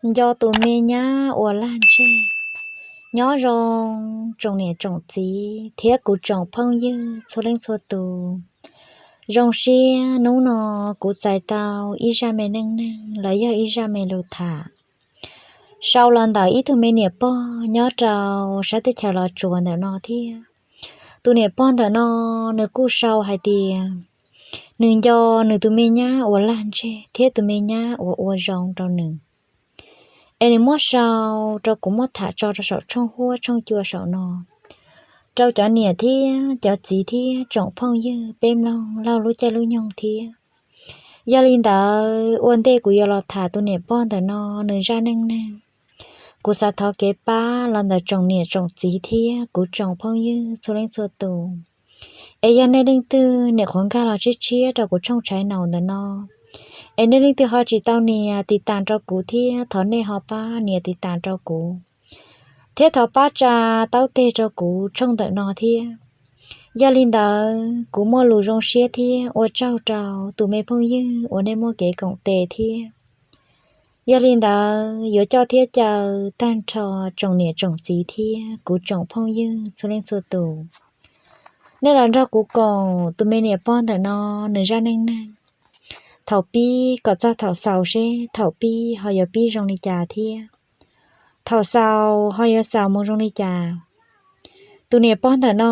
Nco tus me nyab uas lag ntseg. Nyob zoo tsoom niam tsoom txiv thiab kuv tsoom phooj ywg txhua leej txhua tus. Zoo siab hnub no kuv txais tau ib zaj me neej neeg los yog ib zaj me lus tham sau los ntawm ib tug me niam pog nyob rau sab teb chaws Los Tsuas ntawm no thiab. Tus niam pog ntawm no nws kuj sau hais tias nws nco nws tus me nyab uas lag ntseg thiab tus me nyab uas ua zoo rau nws. Es nws muab sau rau kuv muab tham tso rau saum tshooj huab tshooj cua saum no rau cov niam thiab cov txiv thiab tsoom phooj ywg peb mloog laug lub caij lub nyoog thiab. Yog li ntawd ua ntej kuv yuav los tham tus niam pog ntawm no nws zaj neej neeg, kuv xav thov kev pab los ntawm tsoom niam tsoom txiv thiab kuv tsoom phooj ywg txhua leej txhua tus. Es yog nej leej twg nias qhuav nkag los tshiab tshiab rau kuv tshooj tshai naus ntawm no, es nej leej twg ho tsis tau nias tiv tas rau kuv thiab thov nej ho pab nias tiv tas rau kuv, thiab thov pab tsa taub teg rau kuv tshooj ntawm no thiab. Yog li ntawd kuv muaj lus zoo siab thiab ua tsaug rau tus me phooj ywg uas nej muaj kev koom tes thiab. Yog li ntawd yuav coj thiab caw tag nrho tsoom niam tsoom txiv thiab kuv tsoom phooj ywg txhua leej txhua tus, nej los nrog kuv koom tus me niam pog ntawm no nws zaj neej neeg thaum pib kom txog thaum xaus seb thaum pib ho yuav pib zoo li cas thiab thaum xaus ho yuav xaus mus zoo li cas. Tus niam pog ntawm no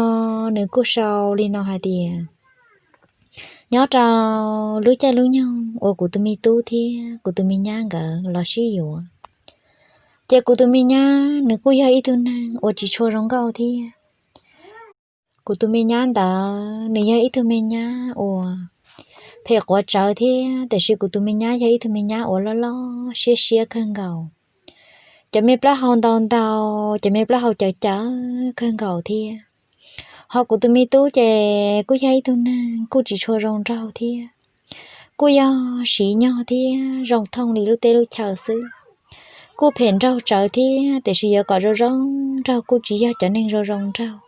nws kuj sau li no hais tias, nyob rau lub caij lub nyoog uas kuv tus me tub thiab kuv tus me nyab nkawd los sib yuav, ces kuv tus me nyab nws kuj yog ib tug neeg uas tsis tshua zoo nkauj thiab. Kuv tus me nyab ntawd nws yog ib tug me nyab uas phem quav tsawv thiab, tiam sis kuv tus me nyab yog ib tug me nyab uas loj loj siab siab kawg nkaus. Cov me plaub hau ntau ntau, cov me plaub hau cawv cawv kawg nkaus thiab. Ho kuv tus me tub ces kuj yog ib tug neeg kuj tsis tshua zoo nraug thiab, kuj yog siv nyog thiab zoo thooj li lub teb lub chaw xwb. Kuj phem nraug tsawv thiab, tiam sis yuav kom zoo zoo nraug kuj tsis yog cov neeg zoo zoo nraug.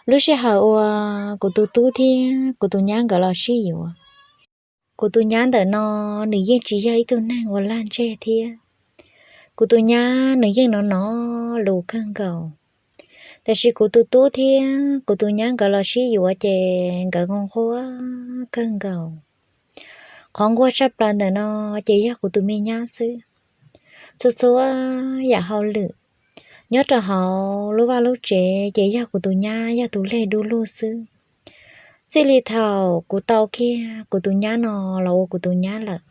Lub sij hawm uas kuv tus tub thiab kuv tus nyab nkawd los sib yuav, kuv tus nyab ntawm no nws yeej tsis yog ib tug neeg uas lag ntseg thiab. Kuv tus nyab nws yeej nov nov lus kawg nkaus. Tiam sis kuv tus tub thiab kuv tus nyab nkawd los sib yuav ces nkawd nquag nquag kawg nkaus. Qhov nquag tshaj plaws ntawm no ces yog kuv tus me nyab xwb. Txhua txhua yam hauj lwm nyob rau hauv lub vaj lub tsev ces yog kuv tus nyab yog tus leg du lug xwb. Txij li thaum kuv tau kiag kuv tus nyab no los ua kuv tus nyab lawm,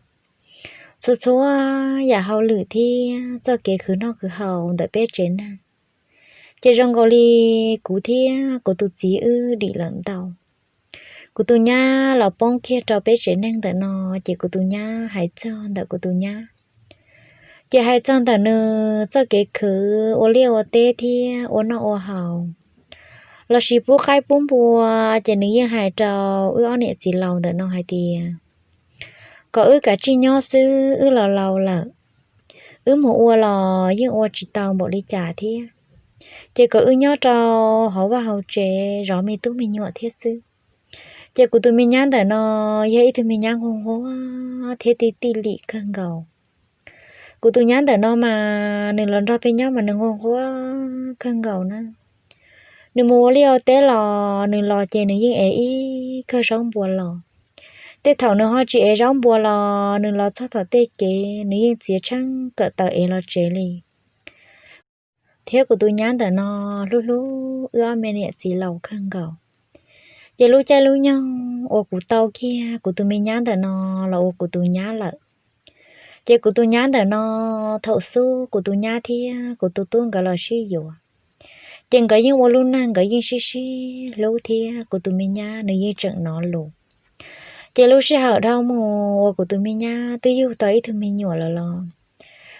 txhua txhua yam hauj lwm thiab txoj kev khwv noj khwv haus ntawm peb tsev neeg ces zoo nkaus li kuv thiab kuv tus txiv wb dim lawm ntau. Kuv tus nyab los poob kiag rau peb tsev neeg ntawm no, ces kuv tus nyab hais txog ntawm kuv tus nyab, ces hais txog ntawm nws txoj kev khwv ua liaj ua teb thiab ua noj ua haus lossis pub qaib pub npua, ces nws yeej hais rau wb ob niam txiv laus ntawm no hais tias kom wb kav tsij nyob xwb, wb los laus lawm, wb mus ua los yeej ua tsis tau npaum li cas thiab, ces kom wb nyob rau hauv vaj hauv tsev zov me tub me nyuam thiab xwb. Ces kuv tus me nyab ntawm no yog ib tug me nyab nquag nquag thiab tij tij lim kawg nkaus. Kuv tus nyab ntawm no mas nws los nrog peb nyob mas nws nquag nquag kawg nkaus na. Nws mus ua liaj ua teb los nws los ces nws yeej ev ib kawm zaub npua los. Tej thaum nws ho tsis ev zaub npua los nws los txog tom tej kev nws yeej txiav tsheej kawm taws ev los tsev li. Thiab kuv tus nyab ntawm no hlub hlub wb ob me niam txiv laus kawg nkaus. Ces lub caij lub nyoog uas kuv tau kiag kuv tus me nyab ntawm no los ua kuv tus nyab lawm, ces kuv tus nyab ntawm no, thaum xub kuv tus nyab thiab kuv tus tub nkawd los sib yuav, ces nkawd yeej ua lub neej nkawd yeej sib sib hlub thiab kuv tus me nyab nws yeej tseem nov lus. Ces lub sij hawm dhau mus uas kuv tus me nyab twb yug tau ib tug me nyuam lawm los,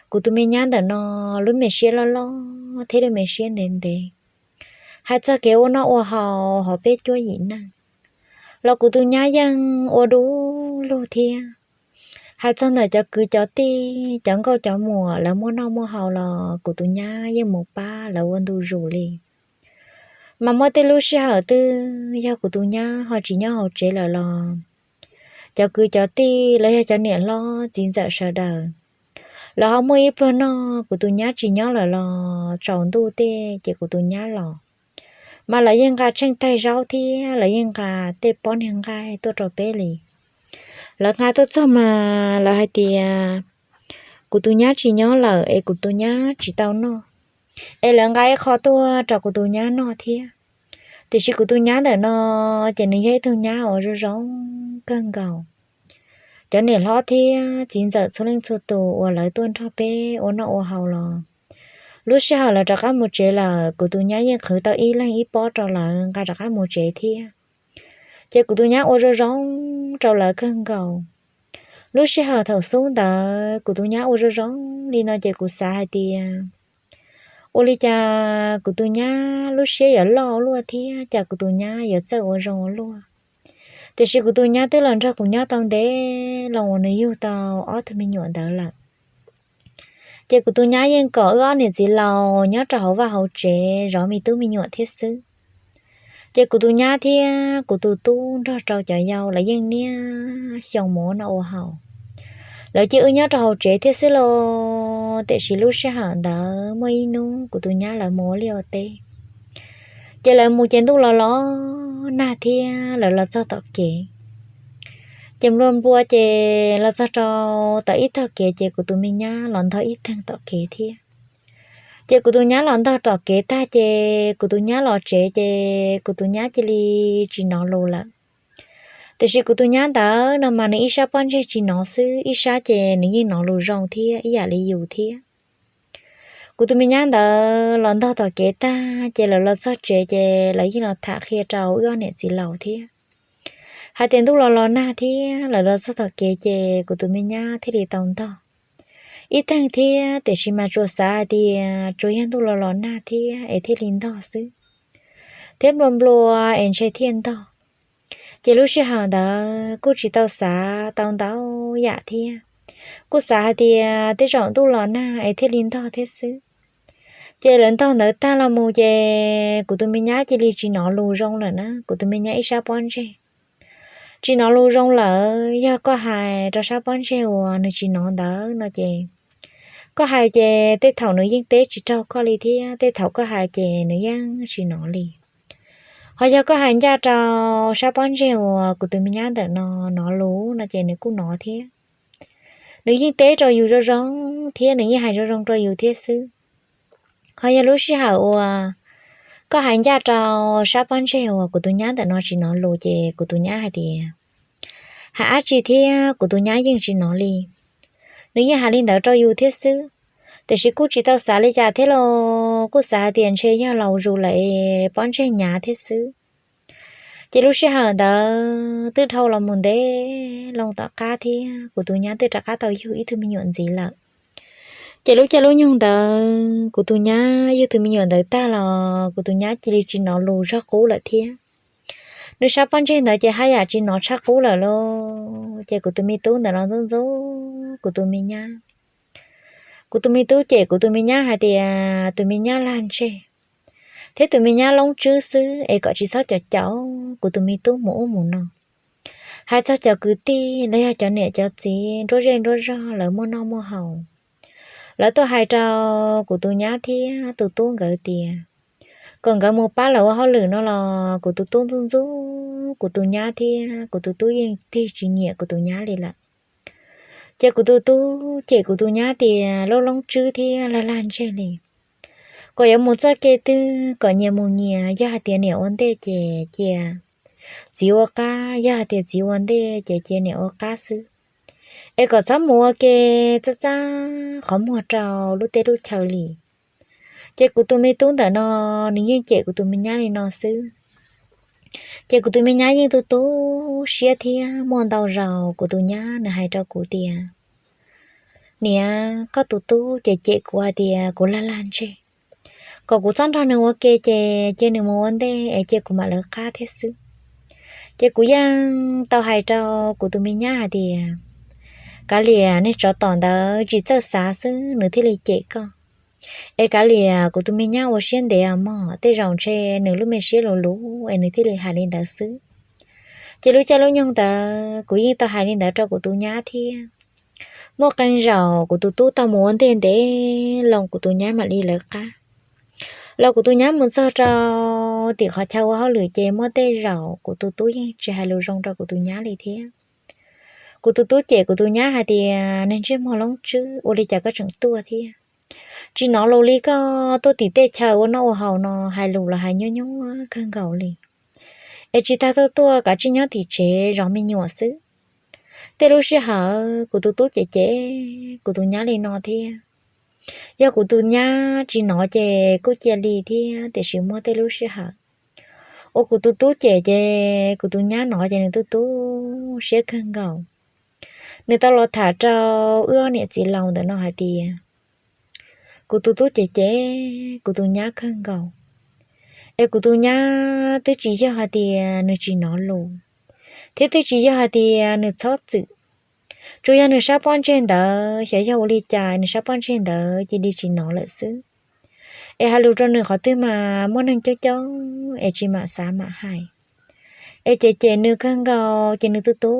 kuv tus me nyab ntawm no lub me siab loj loj thiab lub me siab ntev ntev. Hais txog kev ua noj ua haus hauv peb cuab yim neeg los kuv tus nyab yeej ua du lug thiab. Hais txog ntawm cov kwv cov tij, cov nkauj cov muam lawv muaj noj muaj haus los kuv tus nyab yeej mus pab lawv ua ntu zus li. Mas muaj tej lub sij hawm twg yog kuv tus nyab ho tsis nyob hauv tsev lawm los cov kwv cov tij los yog cov niam hlob txiv ntxawm sawv daws Lawv ho muaj ib pluag noj, kuv tus nyab tsis nyob lawm los tsaus ntuj tej ces kuv tus nyab los, mas lawv yeej nqa tsheej taig zaub thiab lawv yeej nqa tej pob niag nqaij tuaj rau peb li. Lawv nqa tuaj txog mas lawv hais tias kuv tus nyab tsis nyob lawm es kuv tus nyab tsis tau noj, es lawv nqa ib qho tuaj rau kuv tus nyab noj thiab. Tiam sis kuv tus nyab ntawm no ces nws yog ib tug nyab uas zoo zoo kawg nkaus. Cov niam hlob thiab txiv ntxawm txhua leej txhua tus uas lawv tuaj nrog peb ua noj ua haus los, lub sij hawm lawv rov qab mus tsev lawm kuv tus nyab yeej qhwv tau ib leeg ib pob rau lawv nqa rov qab mus tsev thiab. Ces kuv tus nyab ua zoo zoo rau lawv kawg nkaus. Lub sij hawm thaum xub ntawd kuv tus nyab ua zoo zoo li no ces kuv xav hais tias ua li cas kuv tus nyab lub siab yuav loj ua luaj thiab cas kuv tus nyab yuav txawj ua zoo ua luaj. Tiam sis kuv tus nyab twb los nrog kuv nyob tau ntev loo uas nws yug tau ob tug me nyuam ntawd lawm. Ces kuv tus nyab yeej kom wb ob niam txiv laus nyob rau hauv vaj hauv tsev zov me tub me nyuam thiab xwb. Ces kuv tus nyab thiab kuv tus tub nrog rau cov yau lawv yeej niaj xyoo mus ua noj ua haus. Lawv cia wb nyob rau hauv tsev thiab xwb los, tiam sis lub sij hawm ntawd muaj ib hnub kuv tus nyab lawv mus ua liaj ua teb. Ces lawv mus ces ntuj los los nag thiab lawv los txog tom kev. Ces nplua nplua ces los txog rau tom ib tog kev ces kuv tus me nyab los ntog ib teeg tom kev thiab. Ces kuv tus nyab los ntog tom kev tag ces kuv tus nyab los tsev ces kuv tus nyab cia li tsis hnov lus lawm. Tiam sis kuv tus nyab ntawd no mas nws ib sab pob ntseg tsis hnov xwb, ib sab ces nws yeej hnov lus zoo thiab ib yam li yus thiab. Kuv tus me nyab ntawd los ntog tom kev tag ces lawv los txog tsev ces lawv yeej los tham qhia rau wb ob niam txiv laus thiab hais tias ntuj los los nag thiab lawv los txog tom kev ces kuv tus me nyab thiaj li tau ntog ib teeg thiab, tiam sis mas tsuas xav hais tias tsuas yog ntuj los los nag thiab es thiaj li ntog xwb, thiab nplua nplua es ntshe thiaj ntog. Ces lub sij hawm ntawd kuj tsis tau xav tau ntau yam thiab, kuj xav hais tias tej zaum ntuj los nag es thiaj li ntog thiab xwb. Ces lawv ntog ntawd tag los mus ces kuv tus me nyab cia li tsis hnov lus zoo lawm na, kuv tus me nyab ib sab pob ntseg tsis hnov lus zoo lawm. Yog koj hais rau sab pob ntseg uas nws tsis hnov ntawd no ces koj hais ces tej thaum nws yeej teb tsis raug koj li thiab tej thaum koj hais ces nws yeej tsis hnov li. Ho yog koj hais ncaj rau sab pob ntseg uas kuv tus me nyab ntawm no hnov lus no ces nws kuj hnov thiab. Nws yeej teb rau yus zoo zoo thiab nws yeej hais zoo zoo rau yus thiab xwb. Ho yog lub sij hawm uas koj hais ncaj rau sab pob ntseg uas kuv tus nyab ntawm no tsis hnov lus ces kuv tus nyab hais tias hais dab tsi thiab kuv tus nyab yeej tsis hnov li. Nws yeej hais li ntawd rau yus thiab xwb, tiam sis kuj tsis tau xav li cas thiab los kuj xav hais tias ntshe yog laus zus lawm es pob ntseg hnyav thiab xwb. Ces lub sij hawm ntawd twb dhau los mus ntev loo tom qab thiab kuv tus nyab twb rov qab tau yug ib tug me nyuam ntxiv lawm. Ces lub caij lub nyoog ntawd kuv tus nyab yug tus me nyuam ntawd tag los kuv tus nyab cia li tsis hnov lus zog qub lawm thiab. Nws sab pob ntseg ntawd ces haj yam tsis hnov tshaj qub lawm lauj. Ces kuv tus me tub ntawm no ntxub ntxub kuv tus me nyab. Kuv tus me tub cem kuv tus me nyab hais tias tus me nyab lag ntseg thiab tus me nyab loob tswb xwb es kom tsis txhob caum caum kuv tus me tub mus ub mus no. Hais txog cov kwv tij los yog cov niam cov txiv nruab zej nruab zog lawv muaj noj muaj haus, lawv tuaj hais rau kuv tus nyab thiab tus tub nkawd tias kom nkawd mus pab lawv ua hauj lwm no los kuv tus tub ntxub ntxub kuv tus nyab thiab kuv tus tub yeej tig tsis nyiam kuv tus nyab li lawm. Ces kuv tus tub cem kuv tus nyab tias lub loob tswb thiab lag lag ntseg li. Kom yuav mus txoj kev twg kom nyias mus nyias, yog hais tias niam ua ntej ces cia txiv ua qab, yog hais tias txiv ua ntej ces cia niam ua qab xwb. Es kom txhob mus ua ke txaj txaj qhov muag rau lub teb lub chaw li. Ces kuv tus me tub ntawm no nws yeej cem kuv tus me nyab li no xwb. Ces kuv tus me nyab yeej tu tu siab thiab muaj ntau zaus kuv tus nyab nws hais rau kuv tias, niam, koj tus tub ces cem kuv hais tias kuv lag lag ntseg, kom kuv txhob nrog nws ua ke ces cia nws mus ua ntej es cia kuv mam lawv qab thiab xwb. Ces kuv yeej tau hais rau kuv tus me nyab hais tias, kav liam, niag tsov tom ntawd tsis txawj xav xwb nws thiaj li cem koj. Es kav liam, kuv tus me nyab ua siab ntev mog, tej zaum ntshe nws lub me siab luv luv es nws thiaj li hais li ntawd xwb. Ces lub caij lub nyoog ntawd kuv yeej tau hais li ntawd rau kuv tus nyab thiab. Muaj qee zaum kuv tus tub tau mus ua ntej ntev loo kuv tus nyab mam li lawv qab. Los kuv tus nyab mus txog rau tim qhov chaw ua hauj lwm ces muaj tej zaum kuv tus tub yeej tsis hais lus zoo rau kuv tus nyab li thiab. Kuv tus tub cem kuv tus nyab hais tias, Neeg ntsej muag loob tswb, ua li cas koj tseem tuaj thiab? Tsis hnov lus li koj tuaj tim tej chaw ua noj ua haus no hais lus los hais nyuaj nyuaj kawg nkaus li. Es tsis tas tuaj tuaj, kav tsij nyob tim tsev zov me nyuam xwb. Tej lub sij hawm kuv tus tub cem cem kuv tus nyab li no thiab. Yog kuv tus nyab tsis hnov ces kuj cia li thiab, tiam sis muaj tej lub sij hawm uas kuv tus tub cem ces kuv tus nyab hnov ces nws tu tu siab kawg nkaus. Nws tau los tham rau wb ob niam txiv laus ntawm no hais tias, kuv tus tub cem cem kuv tus nyab kawg nkaus. Es kuv tus nyab twb tsis yog hais tias nws tsis hnov lus, thiab twb tsis yog hais tias nws txhob txwm. Tsuas yog nws sab pob ntseg ntawd xyov yog ua li cas nws sab pob ntseg ntawd cia li tsis hnov lawm xwb. Es hais lus rau nws qhov twg mas muaj neeg coob coob es tsis mam xav mam hais. Es cem cem nws kawg nkaus ces nws tu tu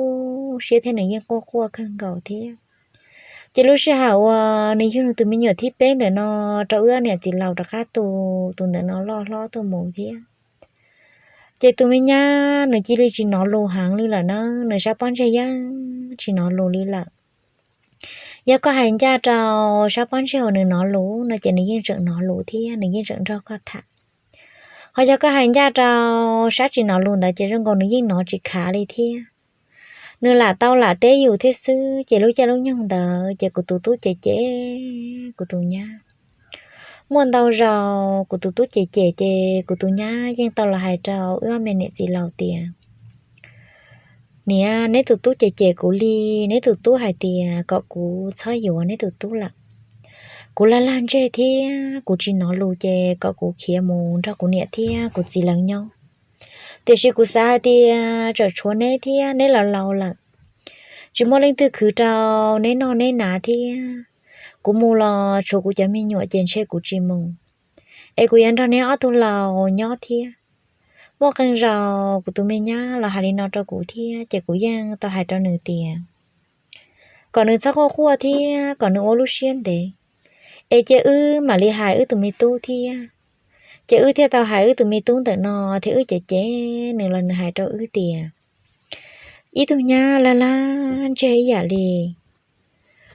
siab thiab nws yeej quaj quaj kawg nkaus thiab. Ces lub sij hawm uas nws yug nws tus me nyuam thib peb ntawm no rau wb ob niam txiv laus rov qab tu tus ntawm no loj hlob tuaj mus thiab. Ces tus me nyab nws cia li tsis hnov lus heev li lawm na, nws sab pob ntseg yeej tsis hnov lus li lawm. Yog koj hais ncaj rau sab pob ntseg uas nws hnov lus no ces nws yeej tseem hnov lus thiab nws yeej tseem nrog koj tham. Ho yog koj hais ncaj rau sab tsis hnov lus ntawd ces zoo nkaus nws yeej hnov tsis khav li thiab. Nws lam tau lam teb yus thiab xwb, ces lub caij lub nyoog ntawd ces kuv tus tub cem cem kuv tus nyab. Muaj ntau zaus kuv tus tub cem cem ces kuv tus nyab yeej tau los hais rau wb ob me niam txiv laus tias, niam, neb tus tub cem cem kuv li, neb tus tub hais tias kom kuv txhob yuav neb tus tub lawm. Kuv lag lag ntseg thiab kuv tsis hnov lus ces kom kuv khiav mus nrog kuv niam thiab kuv txiv lawv nyob. Tiam sis kuv xav hais tias tseem tshuav neb thiab neb laus laus lawm, tsis muaj leej twg khwv rau neb noj neb hnav thiab. Kuv mus los tshuav kuv cov me nyuam ces ntshe kuv tsis mus, es kuv yuav nrog neb ob tug laus nyob thiab. Muaj qee zaus kuv tus me nyab los hais li no rau kuv thiab ces kuv yeej tau hais rau nws tias kom nws txhob quaj quaj thiab kom nws ua lub siab ntev, es cia wb mam li hais wb tus me tub thiab. Ces wb thiaj tau hais wb tus me tub ntawm no, thiab wb cem cem nws los nws hais rau wb tias, ib tug nyab lag lag ntseg ib yam li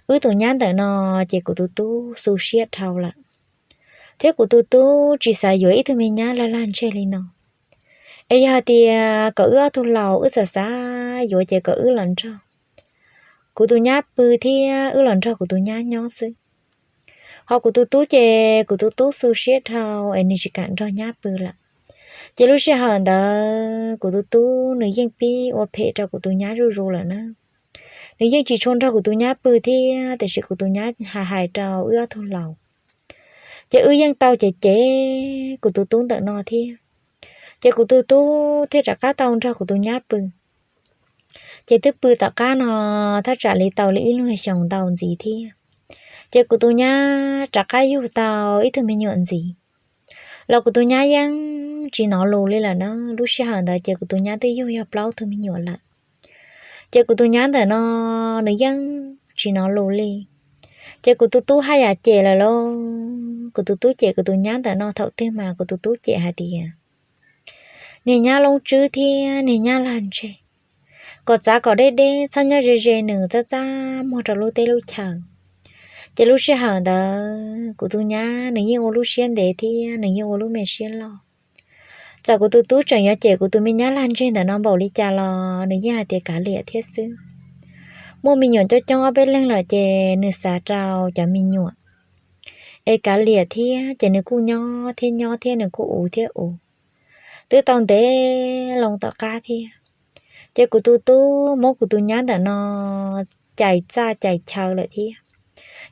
wb tus nyab ntawm no, ces kuv tus tub xu siab dhau lawm, thiab kuv tus tub tsis xav yuav ib tug me nyab lag lag ntseg li no. Es yog hais tias kom wb ob tug laus wb xav xav yuav ces kom wb los nrog kuv tus nyab pw thiab wb los nrog kuv tus nyab nyob xwb. Ho kuv tus tub ces kuv tus tub xu siab dhau es nws tsis kam nrog nyab pw lawm. Ces lub sij hawm ntawd kuv tus tub nws yeej pib ua phem rau kuv tus nyab zuj zus lawm na. Nws yeej tsis tshua nrog kuv tus nyab pw thiab, tiam sis kuv tus nyab hais hais rau wb ob tug laus, ces wb yeej tau cem cem kuv tus tub ntawm no thiab. Ces kuv tus tub thiaj rov qab tau nrog kuv tus nyab pw. Ces twb pw tom qab no thaj tsam li tau li ib lub xyoos ntau ntxiv thiab, ces kuv tus nyab rov qab yug tau ib tug me nyuam ntxiv. Los kuv tus nyab yeej tsis hnov lus li lawm na. Lub sij hawm ntawd ces kuv tus nyab twb yug yog plaub tug me nyuam lawm. Ces kuv tus nyab ntawm no nws yeej tsis hnov lus li. Ces kuv tus tub haj yam cem lawm lauj. Kuv tus tub cem kuv tus nyab ntawm no thaum twg mas kuv tus tub cem hais tias, niag nyab loob tswb thiab niag nyab lag ntseg, kom txav kom deb deb, txhob nyob ze ze nws, txaj txaj muag rau lub teb lub chaw. Ces lub sij hawm ntawd kuv tus nyab nws yeej ua lub siab ntev thiab nws yeej ua lub me siab loj. Txawm kuv tus tub tseem yuav cem kuv tus me nyab lag ntseg ntawm no npaum li cas los nws yeej hais tias kav liam thiab xwb. Muaj me nyuam coob coob ob peb leeg lawm ces nws xav rau cov me nyuam, es kav liam thiab, ces nws kuj nyob thiab nyob thiab nws kuj ua thiab ua. Twb tau ntev loo tom qab thiab, ces kuv tus tub muab kuv tus nyab ntawm no cais txaj cais chaw lawm thiab.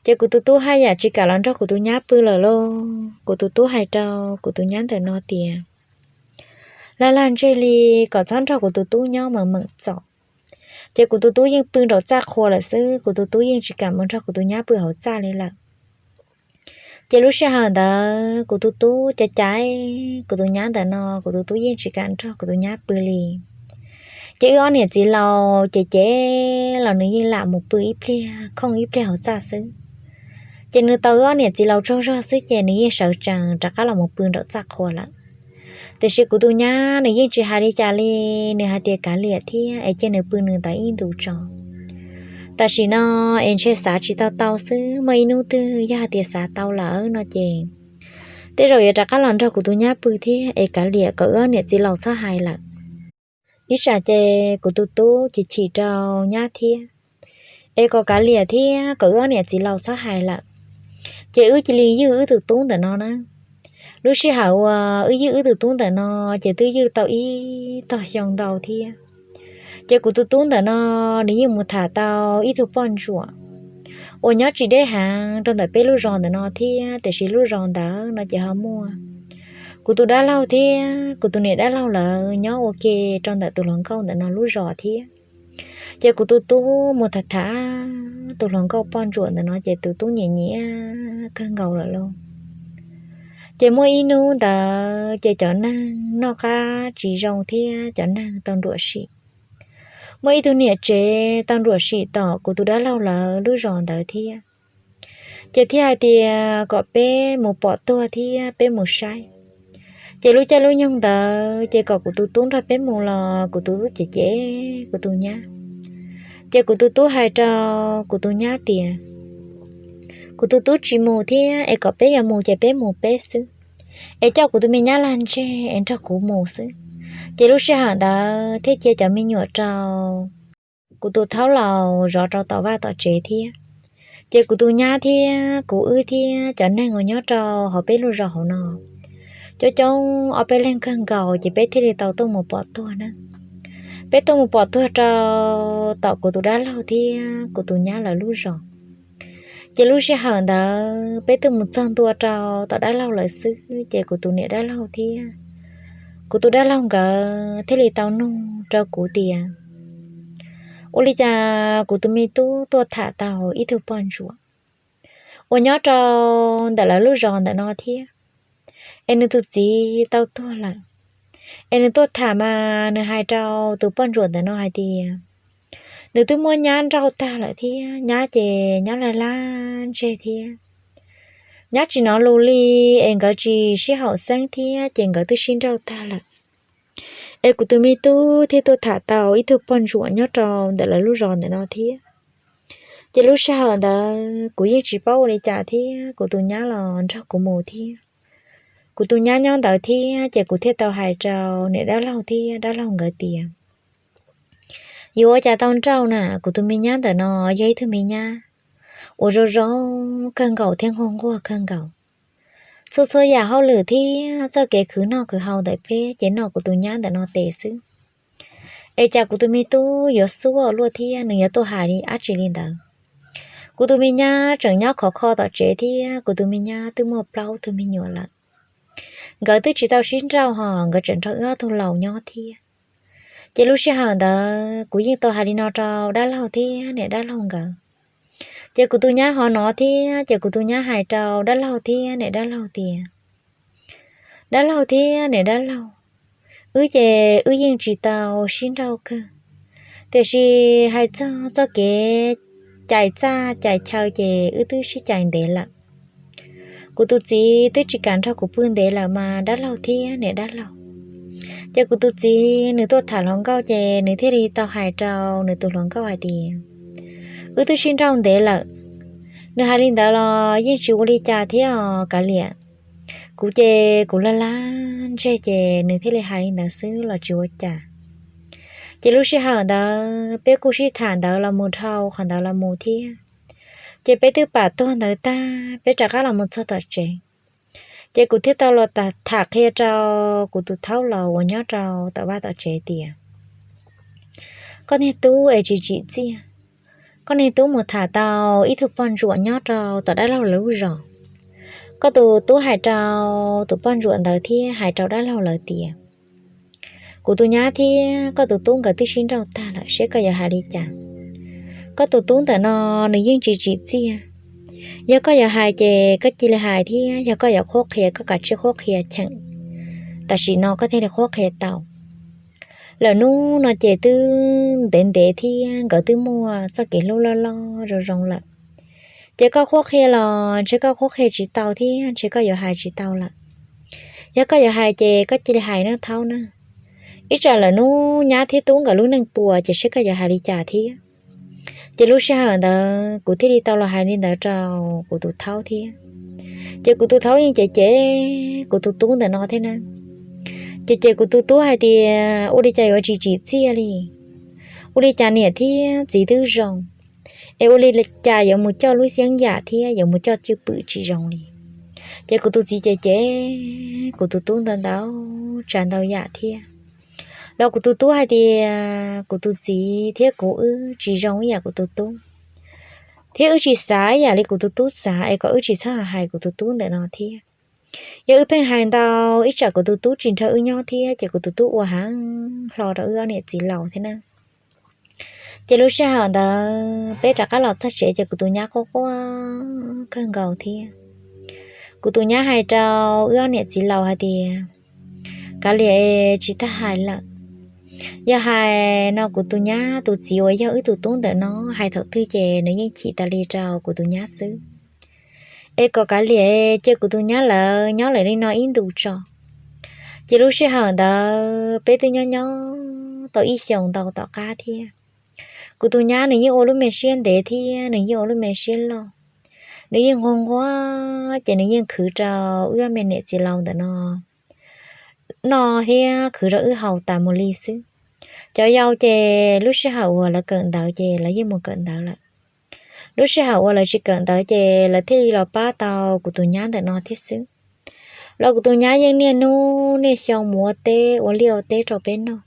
Ces kuv tus tub haj yam tsis kam los nrog kuv tus nyab pw lawm lauj. Kuv tus tub hais rau kuv tus nyab ntawm no tias, lag lag ntseg li, kom txhob nrog kuv tus tub nyob mas meem txom. Ces kuv tus tub yeej pw nraum txaj qhua lawm xwb, kuv tus tub yeej tsis kam mus nrog kuv tus nyab pw hauv txaj li lawm. Ces lub sij hawm ntawd kuv tus tub cais cais kuv tus nyab ntawm no, kuv tus tub yeej tsis kam nrog kuv tus nyab pw li. Ces wb ob niam txiv laus ces ces los nws yeej lam mus pw ib pliag khooj ib pliag hauv txaj xwb. Ces nws tau wb ob niam txiv laus tsaug zog xwb ces nws yeej sawv tsees rov qab los mus pw nraum txaj qhua lawm. Tiam sis kuv tus nyab nws yeej tsis hais li cas li, nws hais tias kav liam thiab es cia nws pw nws ntawd ib ntus tso. Tam sim no es ntshe xav tsis tau tau xwb, muaj ib hnub twg yog hais tias xav tau lawm no ces tej zaum yuav rov qab los nrog kuv tus nyab pw thiab es kav liam kom wb ob niam txiv laus txhob hais lawm. Ib tsam ces kuv tus tub ces chim rau nyab thiab, es kom kav liam thiab kom wb ob niam txiv laus txhob hais lawm. Ces wb cia li ywj wb tus tub ntawm no na. Lub sij hawm uas wb ywj wb tus tub ntawm no ces twb ywj tau ib tog xyoo ntau thiab. Ces kuv tus tub ntawm no nws yeej mus tham tau ib tug poj ntsuam uas nyob tsis deb heev rau ntawm peb lub zos ntawm no thiab, tiam sis lub zos ntawd no ces ho muaj kuv tus dab laug thiab kuv tus niam dab laug lawv nyob ua ke rau ntawm tus hluas nkauj ntawm no lub zos thiab. Ces kuv tus tub mus tham tham tus hluas nkauj poj ntsuam ntawm no ces tus tub nyiam nyiam kawg nkaus lawm lauj. Ces muaj ib hnub ntawd ces cov neeg noj qab tsis zoo thiab cov neeg tau nruam sim. Muaj ib tug niam tsev tau nruam sim tom kuv tus dab laug lawv lub zos ntawd thiab. Ces thiaj hais tias kom peb mus pom tuag thiab peb mus saib. Ces lub caij lub nyoog ntawd ces kom kuv tus tub nrog peb mus los kuv tus tub ces cem kuv tus nyab. Ces kuv tus tub hais rau kuv tus nyab tias kuv tus tub tsis mus thiab es kom peb yuav mus ces peb mus peb xwb, es coj kuv tus me nyab lag ntseg es nrog kuv mus xwb. Ces lub sij hawm ntawd thiaj cia cov me nyuam rau kuv tus thaub laus zov rau tom vaj tom tsev thiab. Ces kuv tus nyab thiab kuv wb thiab cov neeg uas nyob rau hauv peb lub zos hauv no coob coob ob peb leeg kawg nkaus ces peb thiaj li tau tuaj mus pom tuag na. Peb tuaj mus pom tuag rau tom kuv tus dab laug thiab kuv tus nyab lawv lub zos. Ces lub sij hawm ntawd peb twb mus txog ntua rau tom dab laug lawv xwb ces kuv tus niam dab laug thiab kuv tus dab laug nkawd thiaj li tau nug rau kuv tias ua li cas kuv tus me tub tuaj tham tau ib tug poj ntsuam uas nyob rau ntawm lawv lub zos ntawm no thiab, es nws tus txiv tau tuag lawm. Es nws tuaj tham mas nws hais rau tus poj ntsuam ntawm no hais tias nws twb muab nyab nrauj tag lawm thiab nyab ces nyab lag lag ntseg thiab nyab tsis hnov lus li, es nkawd tsis sib haum xeeb thiab ces nkawd twb sib nrauj tag lawm. Es kuv tus me tub thiaj tuaj tham tau ib tug poj ntsuam nyob rau ntawm lawv lub zos ntawm no thiab. Ces lub sij hawm ntawd kuv yeej tsis paub ua li cas thiab kuv tus nyab los nrog kuv mus thiab. Kuv tus nyab nyob ntawd thiab ces kuv thiaj tau hais rau niam dab laug thiab dab laug nkawd tias yuav ua cas tau nrauj na, kuv tus me nyab ntawm no yog ib tug me nyab uas zoo zoo kawg nkaus thiab nquag nquag kawg nkaus. Txhua txhua yam hauj lwm thiab txoj kev khwv noj khwv haus ntawm peb ces noj kuv tus nyab ntawm no tes xwb. Es cas kuv tus me tub yuav xuab luaj thiab nws yuav tuaj hais li dab tsi li ntawd. Kuv tus me nyab tseem nyob khov kho tom tsev thiab kuv tus me nyab twb muaj plaub tug me nyuam lawm. Nkawd twb tsis tau sib nrauj ho nkawd tseem nrog wb ob tug laus nyob thiab. Ces lub sij hawm ntawd kuv yeej tau hais li no rau dab laug thiab niam dab laug nkawd. Ces kuv tus nyab ho hnov thiab ces kuv tus nyab hais rau dab laug thiab niam dab laug tias dab laug thiab niam dab laug, wb ces wb yeej tsis tau sib nrauj kawg, tiam sis hais txog txoj kev cais txaj cais chaw ces wb twb sib cais ntev lawm. Kuv tus txiv twb tsis kam nrog kuv pw ntev lawm mas dab laug thiab niam dab laug. Ces kuv tus txiv nws tuaj tham hluas nkauj ces nws thiaj li tau hais rau nws tus hluas nkauj hais tias wb twb sib nrauj ntev lawm. Nws hais li ntawd los yeej tsis ua li cas thiab os kav liam. Kuv ces kuv lag lag ntseg ces nws thiaj li hais li ntawd xwb los tsis ua cas. Ces lub sij hawm ntawd peb kuj sib tham ntawd los mus dhau qhov ntawd los mus thiab. Ces peb twb pam tuag ntawd tag peb rov qab los mus txog tom tsev. Ces kuv thiaj tau los tham qhia rau kuv tus thaub laus uas nyob rau tom vaj tom tsev tias koj niag tub es tsis tsim txiaj, koj niag tub mus tham tau ib tug poj ntsuam nyob rau tom dab laug lawv lub zos. Koj tus tub hais rau tus poj ntsuam ntawd thiab hais rau dab laug lawv tias kuv tus nyab thiab koj tus tub nkawd twb sib nrauj tag lawm, seb koj yuav hais li cas. Koj tus tub ntawm no nws yeej tsis tsim txiaj. Yog koj yuav hais ces koj cia li hais thiab yog koj yuav qhuab qhia koj kav tsij qhuab qhia cheem, tam sim no koj thiaj li qhuab qhia tau. lawm hnub no ces twb ntev ntev thiab nkawd twb muaj txoj kev hlub loj loj zoo zoo lawm. Ces koj qhuab qhia los ntshe koj qhuab qhia tsis tau thiab ntshe koj yuav hais tsis tau lawm. Yog koj yuav hais ces koj cia li hais nawb thaub na. Ib tsam lawm hnub nyab thiab tub nkawd lub neej puas ces saib koj yuav hais li cas thiab. Ces lub sij hawm ntawd kuv thiaj li tau los hais li ntawd rau kuv tus thaub thiab. Ces kuv tus thaub yeej cem cem kuv tus tub ntawm no thiab na. Ces ces kuv tus tub hais tias ua li cas yuav tsis tsim txiaj li, ua li cas niam thiab txiv twb zoo, es ua li cas yuav mus coj lub xeeb yam thiab yuav mus coj cwj pwm tsis zoo li. Ces kuv tus txiv ces ces kuv tus tub ntau ntau tsav ntau yam thiab. Los kuv tus tub hais tias kuv tus txiv thiab kuv wb tsis zoo ib yam kuv tus tub, thiab wb tsis xav ib yam li kuv tus tub xav es kom wb tsis txhob hais kuv tus tub ntawm no thiab. Yog wb pheej hais ntau ib tsam kuv tus tub tsis nrog wb nyob thiab ces kuv tus tub ua heev hlo rau wb ob niam txiv laus thiab na. Ces lub sij hawm ntawd peb rov qab los txog tsev ces kuv tus nyab quaj quaj kawg nkaus thiab. Kuv tus nyab hais rau wb ob niam txiv laus hais tias, kav liam es tsis tag hais lawm. Yog hais no kuv tus nyab tus txiv uas yog wb tus tub ntawm no hais thaum twg ces nws yeej chim tas li rau kuv tus nyab xwb. Es kom kav liam cia kuv tus nyab lawv nyob lawm li no ib ntus tso. Ces lub sij hawm ntawd peb twb nyob nyob tau ib xyoos ntau tom qab thiab. Kuv tus nyab nws yeej ua lub me siab ntev thiab nws yeej ua lub me siab loj. Nws yeej nquag nquag ces nws yeej khwv rau wb ob me niam txiv laus ntawm no noj thiab khwv rau wb haus tas mus li xwb. Cov yau ces lub sij hawm uas lawv kawm ntawv ces lawv yeej mus kawm ntawv lawm. Lub sij hawm uas lawv tsis kawm ntawv ces lawv thiaj li los pab tau kuv tus nyab ntawm no thiab xwb. Los kuv tus nyab yeej niaj hnub niaj xyoo mus ua teb ua liaj ua teb rau peb noj.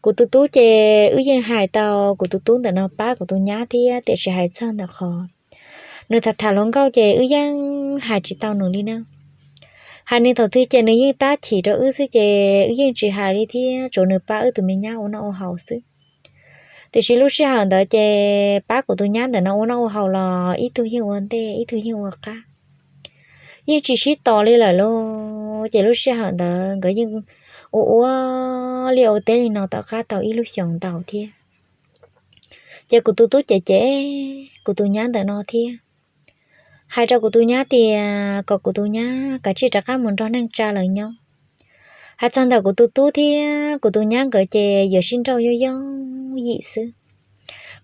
Kuv tus tub ces wb yeej hais tau kuv tus tub ntawm no pab kuv tus nyab thiab tiam sis hais txog ntawm qhov nws tham tham hluas nkauj ces wb yeej hais tsis tau nws li na. Hais nws thaum twg ces nws yeej tab chim rau wb xwb ces wb yeej tsis hais li thiab tsuas nws pab wb tus me nyab ua noj ua haus xwb. Tiam sis lub sij hawm ntawd ces pab kuv tus nyab ntawm no ua noj ua haus los ib tug yeej ua ntej ib tug yeej ua qab, yeej tsis sib tos li lawm lauj. Ces lub sij hawm ntawd nkawd yeej ua ua liaj ua teb li no tom qab tau ib lub xyoos ntau thiab. Ces kuv tus tub ces cem kuv tus nyab ntawm no thiab, hais rau kuv tus nyab tias kom kuv tus nyab kav tsij rov qab mus nrog neej tsa lawv nyob. Hais txog ntawm kuv tus tub thiab kuv tus nyab nkawd ces yuav sib nrauj yooj yooj yim xwb.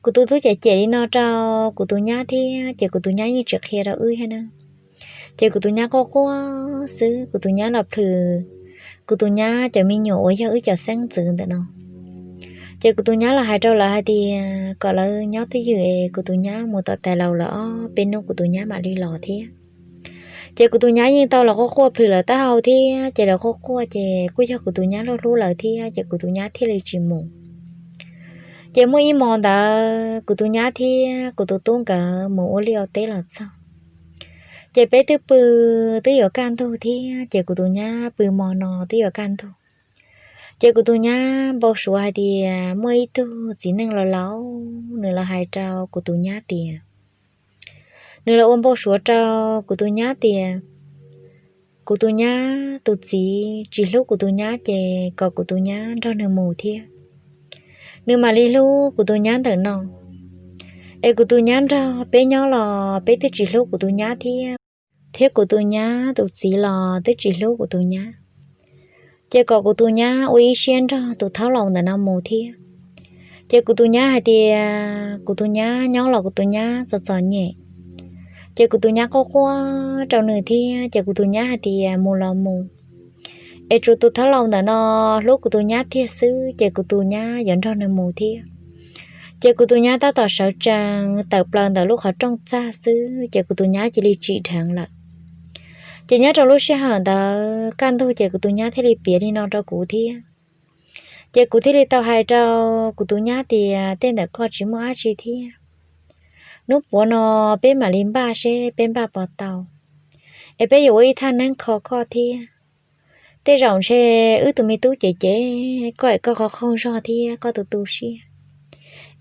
Kuv tus tub ces cem li no rau kuv tus nyab thiab ces kuv tus nyab yeej tsis qhia rau wb thiab na. Ces kuv tus nyab quaj quaj xwb, kuv tus nyab los plhws kuv tus nyab cov me nyuam uas yog wb cov xeeb ntxwv ntawm no. Ces kuv tus nyab los hais rau lawv hais tias kom lawv nyob twj ywm es kuv tus nyab mus tom tais laus lawm ob peb hnub kuv tus nyab mam li los thiab. Ces kuv tus nyab yeej tau los quaj quaj plhws lawv taub hau thiab ces lawv quaj quaj ces kuj yog kuv tus nyab hlub hlub lawv thiab ces kuv tus nyab thiaj li tsis mus. Ces muaj ib hmos ntawd kuv tus nyab thiab kuv tus tub nkawd mus ua liaj ua teb los txog. Ces peb twb pw, twb yuav kaj ntug thiab ces kuv tus nyab pw hmo no twb yuav kaj ntug. Ces kuv tus nyab npau suav hais tias muaj ib tug txiv neej laus laus nws los hais rau kuv tus nyab tias, nws los ua npau suav rau kuv tus nyab tias kuv tus nyab tus txiv tsis hlub kuv tus nyab ces kom kuv tus nyab nrog nws mus thiab, nws mam li hlub kuv tus nyab ntawm no. Es kuv tus nyab nrog peb nyob los peb twb tsis hlub kuv tus nyab thiab, thiab kuv tus nyab tus txiv los twb tsis hlub kuv tus nyab. Ces kom kuv tus nyab ua ib siab nrog tus thaub laus ntawm no mus thiab. Ces kuv tus nyab hais tias kuv tus nyab nyob los kuv tus nyab txom txom nyem. Ces kuv tus nyab quaj quaj rau nws thiab ces kuv tus nyab hais tias mus los mus, es tsuas tus thaub laus ntawm no hlub kuv tus nyab tiag xwb ces kuv tus nyab yuav nrog nws mus thiab. Ces kuv tus nyab tab tom sawv tsees tawm plaws ntawm lub qhov rooj txag xwb ces kuv tus nyab cia li tsim dheev lawm. Ces nyob rau lub sij hawm ntawd kaj ntug ces kuv tus nyab thiaj li piav li no rau kuv thiab. Ces kuv thiaj li tau hais rau kuv tus nyab tias tej ntawm koj tsis muaj dab tsi thiab. Hnub puav no peb mam li npaj seb peb npaj puas tau, es peb yuav ua ib thaj neeb kho koj thiab. Tej zaum ntshe wb tus me tub ces cem koj es koj qhov qaug zog thiab koj tus tu siab,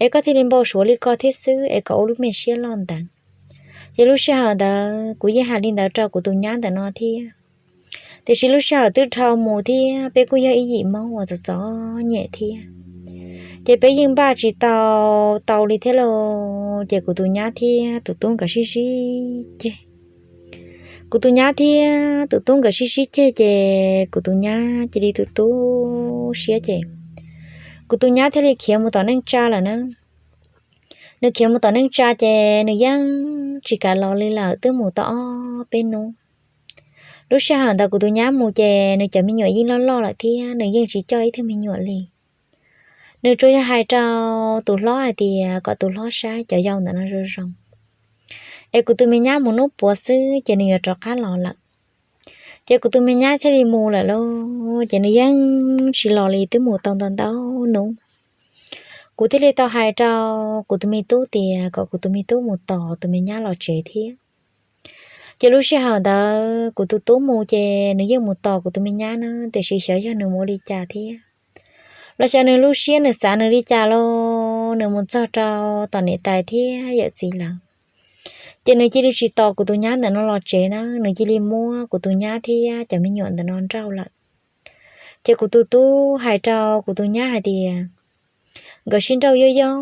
es koj thiaj li npau suav li ko thiab xwb es kom ua lub me siab loj ntev. Ces lub sij hawm ntawd kuv yeej hais li ntawd rau kuv tus nyab ntawm no thiab. Tiam sis lub sij hawm twb dhau mus thiab peb kuj yog ib yim Hmoob uas txom txom nyem thiab, ces peb yeej npaj tsis tau tau li thiab lauj. Ces kuv tus nyab thiab tus tub nkawd sib sib ceg. Kuv tus nyab thiab tus tub nkawd sib sib ceg ces kuv tus nyab cia li tu tu siab ces kuv tus nyab thiaj li khiav mus tom neej tsa lawm na. Nws khiav mus tom neej tsa ces nws yeej tsis kam los li lawm, twb mus tau ob peb hnub. Lub sij hawm ntawd kuv tus nyab mus ces nws cov me nyuam yeej loj loj lawm thiab nws yeej tsis coj ib tug me nyuam li. Nws tsuas yog hais rau tus hlob hais tias kom tus hlob saib cov yau ntawm no zoo zoo, es kuv tus me nyab mus hnub puav xwb ces nws yuav rov qab los lawm. Ces kuv tus me nyab thiaj li mus lawm lauj, ces nws yeej tsis los li, twb mus tau ntau ntau hnub. Kuv thiaj li tau hais rau kuv tus me tub tias kom kuv tus me tub mus tos tus me nyab los tsev thiab. Ces lub sij hawm ntawd kuv tus tub mus ces nws yeej mus tos kuv tus me nyab na, tiam sis xyov yog nws mus ua li cas thiab, los xyov nws lub siab nws xav nws li cas lauj, nws mus txog rau tom niam tais thiab yawm txiv lawm. Ces nws cia li tsis tos kuv tus nyab ntawm no los tsev na, nws cia li muab kuv tus nyab thiab cov me nyuam ntawm no nrauj lawm. Ces kuv tus tub hais rau kuv tus nyab hais tias nkawd sib nrauj yooj yooj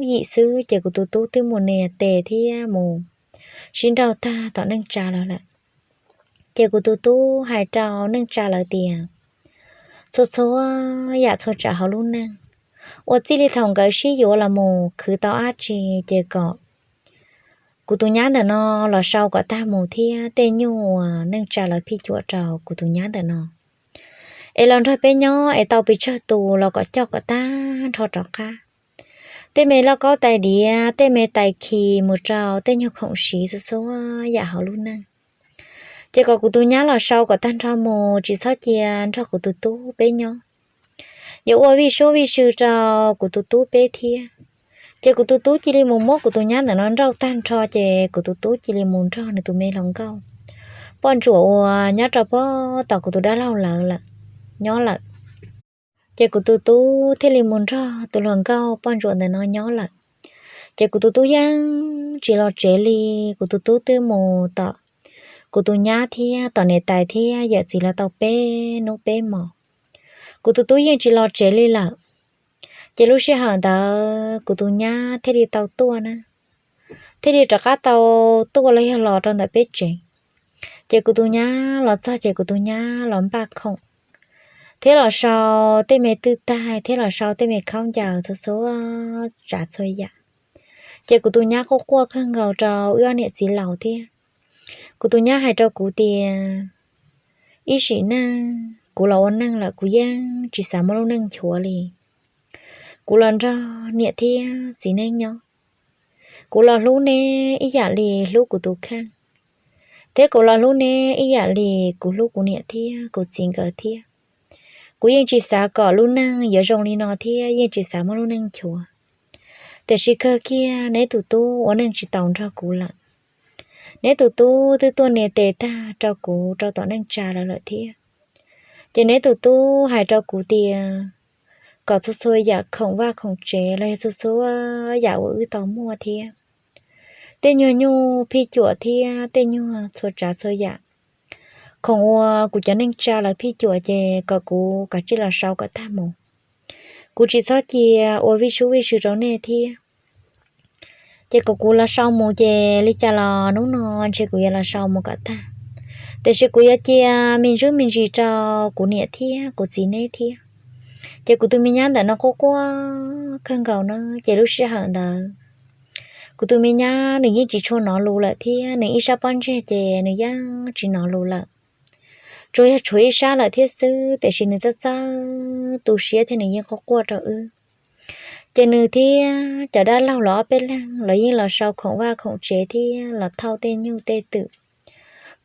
yim xwb, ces kuv tus tub twb mus nias tes thiab mus sib nrauj tag tom neej tsa lawm lawm. Ces kuv tus tub hais rau neej tsa lawv tias txhua txhua yam txhua tsav hauv lub neej, ua txij li thaum nkawd sib yuav los mus khwv tau dab tsi, ces kom kuv tus nyab ntawm no los sau kom tag mus thiab tej nyuj uas neej tsa lawv phij cuam rau kuv tus nyab ntawm no es los nrog peb nyob es tau pes tsawg tus los kom coj kom tag nrho rov qab. Tej me lauj kaub tais diav, tej me tais khi mus rau tej nyuag khoom siv txhua txhua yam hauv lub neej, ces kom kuv tus nyab los sau kom tag nrho mus, tsis txhob cia nrog kuv tus tub peb nyob. Yuav ua vij sub vij sw rau kuv tus tub peb thiab. Ces kuv tus tub cia li mus muab kuv tus nyab ntawm no nrauj tag nrho, ces kuv tus tub cia li mus nrog nws tus me hluas nkauj poj ntsuam uas nyob rau pem tom kuv tus dab laug lawv lawm, nyob lawm. Ces kuv tus tub thiaj li mus nrog tus hluas nkauj poj ntsuam ntawm no nyob lawm. Ces kuv tus tub yeej tsis los tsev li, kuv tus tub twb mus tom kuv tus nyab thiab tom niam tais thiab yawm txiv lawv tau peb hnub peb hmos, kuv tus tub yeej tsis los tsev li lawm. Ces lub sij hawm ntawd kuv tus nyab thiaj li tau tuaj na, thiaj li rov qab tau tuaj los yog los rau ntawm peb tsev. Ces kuv tus nyab los txog ces kuv tus nyab los npaj khoom thiab los sau tej me twj taig thiab los sau tej me khaub ncaws txhua txhua tsav txhua yam. Ces kuv tus nyab quaj quaj kawg nkaus rau wb ob niam txiv laus thiab. Kuv tus nyab hais rau kuv tias ib sim neej kuv los ua neej lawm kuv yeej tsis xav muaj lub neej nchuav li. Kuv los nrog niam thiab txiv neb nyob, kuv los hlub neb ib yam li hlub kuv tus kheej, thiab kuv los hlub neb ib yam li kuv hlub kuv niam thiab kuv txiv nkawd thiab. Kuv yeej tsis xav kom lub neej yuav zoo li no thiab yeej tsis xav muaj lub neej nchuav. Tiam sis kawg kiag neb tus tub ua neej tsis taus nrog kuv lawm. Neb tus tub twb tuaj nias tes tag rau kuv rau tom neej tsa lawv lawm thiab. Ces neb tus tub hais rau kuv tias kom txhua txhua yam khoom vaj khoom tsev los yog txhua txhua yam uas wb tau muaj thiab tej nyuag nyuj phij cuam thiab tej nyuag txhua tsav txhua yam, khoom uas kuv cov neej tsa lawv phij cuam ces kom kuv kav tsij los sau kom tag mus. Kuv tsis txhob cia ua vij sub vij sw rau nej thiab. Ces kom kuv los sau mus ces li cas los hnub no ntshe kuv yuav los sau mus kom tag. Tiam sis kuv yuav cia me ntsuj me ntsis rau kuv niam thiab kuv txiv neb thiab. Ces kuv tus me nyab ntawm no quaj quaj kawg nkaus no, ces lub sij hawm ntawd kuv tus me nyab nws yeej tsis tshua nov lus lawm thiab nws ib sab pob ntseg ces nws yeej tsis nov lus lawm. Tsuas yog tshuav ib sab lawm thiab xwb, tiam sis nws txawj txawj tu siab thiab nws yeej quaj quaj rau wb. Ces nws thiab cov dab laug los ob peb leeg los yeej los sau khoom vaj khoom tsev thiab los thauj tej nyuj tej twm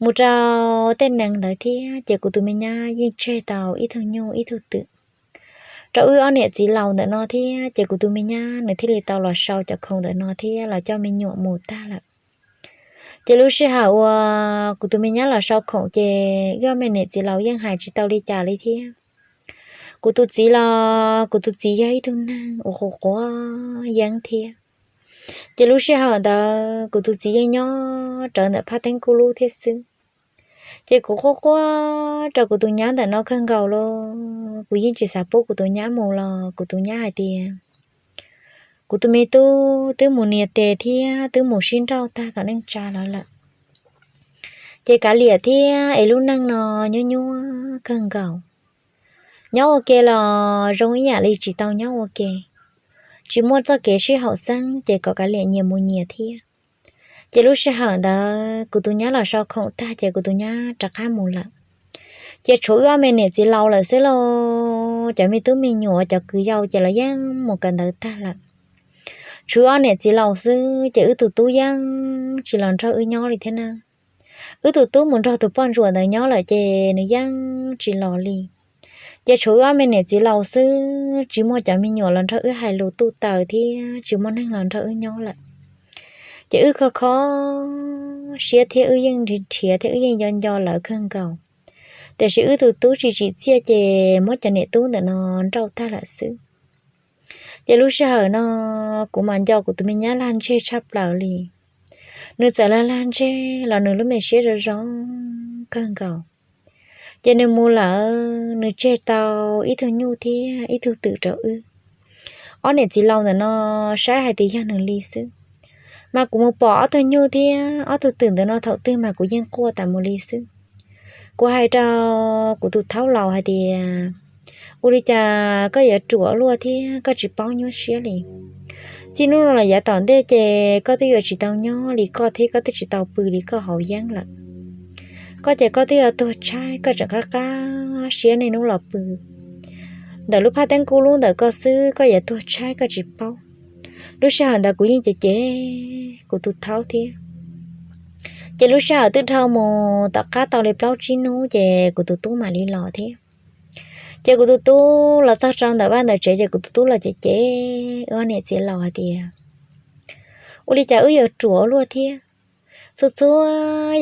mus rau tej nees ntawd thiab. Ces kuv tus me nyab yeej tseg tau ib tug nyuj ib tug twm rau wb ob niam txiv laus ntawm no thiab. Ces kuv tus me nyab nws thiaj li tau los sau cov khoom ntawm no thiab los coj me nyuam mus tag lawm. Ces lub sij hawm uas kuv tus me nyab los sau khoom ces wb ob me niam txiv laus yeej hais tsis tau li cas li thiab. Kuv tus txiv los kuv tus txiv yog ib tug neeg uas quav quav yeeb thiab. Ces lub sij hawm ntawd kuv tus txiv yeej nyob rawv ntawm phab teeb kuj lub thiab xwb. Ces kuv quaj quaj rau kuv tus nyab ntawm no kawg nkaus los kuv yeej tsis xav pub kuv tus nyab mus los kuv tus nyab hais tias, kuv tus me tub twb mus nias tes thiab twb mus sib nrauj tag tom neej tsa los lawm. Ces kav liam thiab es lub neej no nyuaj nyuaj kawg nkaus. Nyob ua ke los zoo ib yam li tsis tau nyob ua ke, tsis muaj txoj kev sib haum xeeb ces kom kav liam nyias mus nyias thiab. Ces lub sij hawm ntawd kuv tus nyab los sau khoom tag ces kuv tus nyab rov qab mus lawm. Ces tshuav wb ob me niam txiv laus lawm xwb lauj, cov me tub me nyuam cov kwv yau ces los yeej mus kawm ntawv tag lawm. Tshuav ob niam txiv laus xwb ces wb tus tub yeej tsis los nrog wb nyob li thiab na. Wb tus tub mus nrog tus poj ntsuam ntawd nyob lawm ces nws yeej tsis los li. Ces tshuav wb ob me niam txiv laus xwb, tsis muaj cov me nyuam los nrog wb hais lus tuj taws thiab tsis muaj neeg los nrog wb nyob lawm. Ces wb kho kho siab thiab wb yeej nrhiav thiab wb yeej nco nco lawv kawg nkaus. Tiam sis wb tus tub tsis tsim txiaj ces muab cov niam tub ntawm no nrauj tag lawm xwb. Ces lub sij hawm no kuv mam nco kuv tus me nyab lag ntseg tshaj plaws li. Nws txawm lag lag ntseg los nws lub me siab zoo zoo kawg nkaus. Ces nws mus lawm nws tseg tau ib tug nyuj thiab ib tug twm rau wb. Ob niam txiv laus ntawm no saib hais tias yog nws li xwb, mas kuv mus pom ob tug nyuj thiab ob tug twm ntawm no thaum twg mas kuv yeej quaj tas mus li xwb. Kuv hais rau kuv tus thaub laus hais tias, ua li cas koj yuav ruam luaj thiab koj tsis paub nyuaj siab li. Txij hnub no los yav tom ntej ces koj twb yuav tsis tau nyob li koj thiab koj twb tsis tau pw li koj hauv yeeb lawm. Koj ces koj twb yuav tuag tshaib koj tseem qab qab siab niaj hnub los pw ntawm lub phaj teeb kub lub ntawm koj xwb, koj yuav tuag tshaib koj tsis paub. Lub sij hawm ntawd kuv yeej cem cem kuv tus thaub thiab. Ces lub sij hawm twb dhau mus tom qab tau li plaub tsib hnub ces kuv tus tub mam li los thiab. Ces kuv tus tub los txog rau ntawm vaj ntawm tsev ces kuv tus tub los cem cem wb ob niam txiv laus hais tias, ua li cas wb yuav ruam ua luaj thiab. Txhua txhua